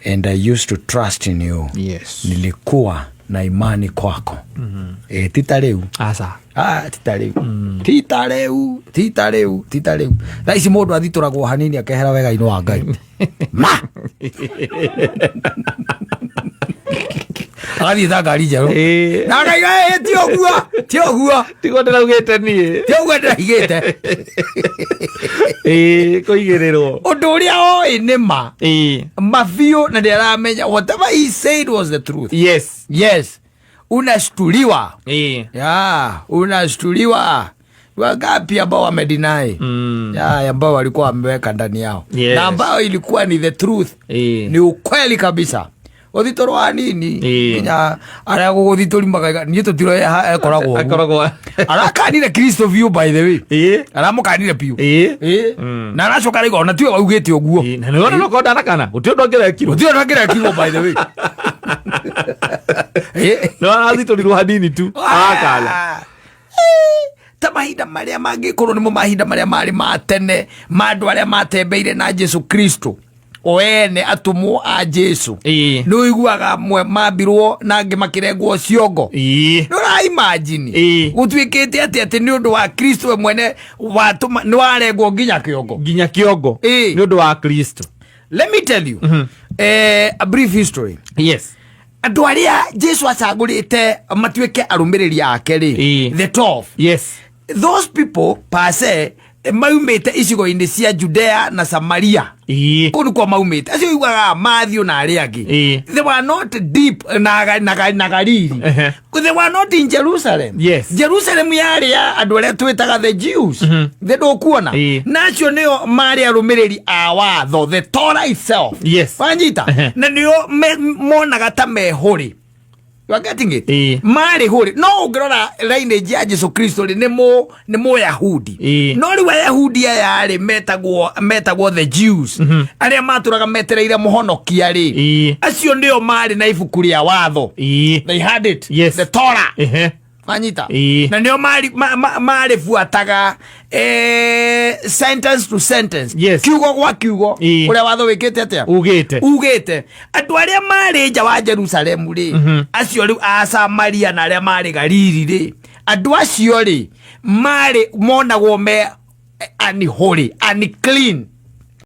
And I used to trust in you. Nilikuwa na imani kwako. Ti ta rĩu. Aca. Ah, ti ta rĩu, ti ta rĩu, ti ta rĩu, ti ta rĩu. Thaa ici mũndũ athitũragwo hanini akehera wega-inĩ wa Ngai, ma agathiĩ ta ngari njerũ. Na akaiga, "Ĩ, ti ũguo, ti ũguo." Tiguo ndĩraugĩte niĩ. Ti ũguo ndĩraigĩte. Ĩĩ, kũigĩrĩrwo. Ũndũ ũrĩa oĩ nĩ ma mabiũ na nĩ aramenya whatever he said was the truth. Yes, unashtuliwa. Ya, unashtuliwa. Wangapi ambao wamedeny ya ambao walikuwa wameweka ndani yao na ambao ilikuwa ni the truth, ni ukweli kabisa. Ũthitũrwo hanini, nginya arĩa gũgũthitũri makaiga niĩ tũtiroĩ ekoragwo ũguo. Akoragwo. Arakanire Kristo biũ, by the way. Aramũkanire biũ. Na aracoka arauga ona tiwe waugĩte ũguo. Ĩĩ, na nĩwona nokorwo ndanakana gũtirĩ ũndũ angĩrekirwo. Gũtirĩ ũndũ angĩrekirwo, by the way. No arathitũrirwo hanini tu arakana. Ah. Ta mahinda marĩa mangĩkorwo nĩmo mahinda marĩa marĩ ma tene ma andũ arĩa matembeire na Jesu Kristo, o ene atũmwo a Jesu, nĩ ũiguaga amwe mambirwo na angĩ makĩrengwo ciongo. Nĩ ũraimagine gũtuĩkĩte atĩ nĩ ũndũ wa Kristo we mwene watũma nĩ warengwo nginya kĩongo? Nginya kĩongo. Nĩ ũndũ wa Kristo. Let me tell you a brief history. Andũ arĩa Jesu acagũrĩte matuĩke arũmĩrĩri ake rĩ, the 12, those people per se maumĩte icigo-inĩ cia Judea na Samaria. Kũu nĩkuo maumĩte acio iguaga Matthew na arĩa angĩ. They were not deep na Galili. They were not in Jerusalem. Jerusalem yarĩ ya andũ arĩa twĩtaga the Jews, the ndũkuona na acio nĩo marĩ arũmĩrĩri a watho, the Torah itself. Wanyita? Na nĩo monaga ta mehũrĩ. You are getting it? Marĩ hũrĩ, no ũngĩrora lineage ya Jesu Kristo rĩ, nĩ mũyahudi. No rĩu Ayahudi aya rĩ, metagwo the Jews, arĩa matũraga metereire mũhonokia rĩ, acio nĩo marĩ na ibuku rĩa watho. They had it, the Torah. Wanyita? Na nĩo marĩbuataga sentence to sentence, kiugo gwa kiugo, ũrĩa watho wĩkĩte atĩa, ugĩte. Ugĩte. Andũ arĩa marĩ nja wa Jerusalemu rĩ, acio rĩu a Samaria na arĩa marĩ Galili rĩ, andũ acio rĩ, marĩ monagwo me unholy, unclean.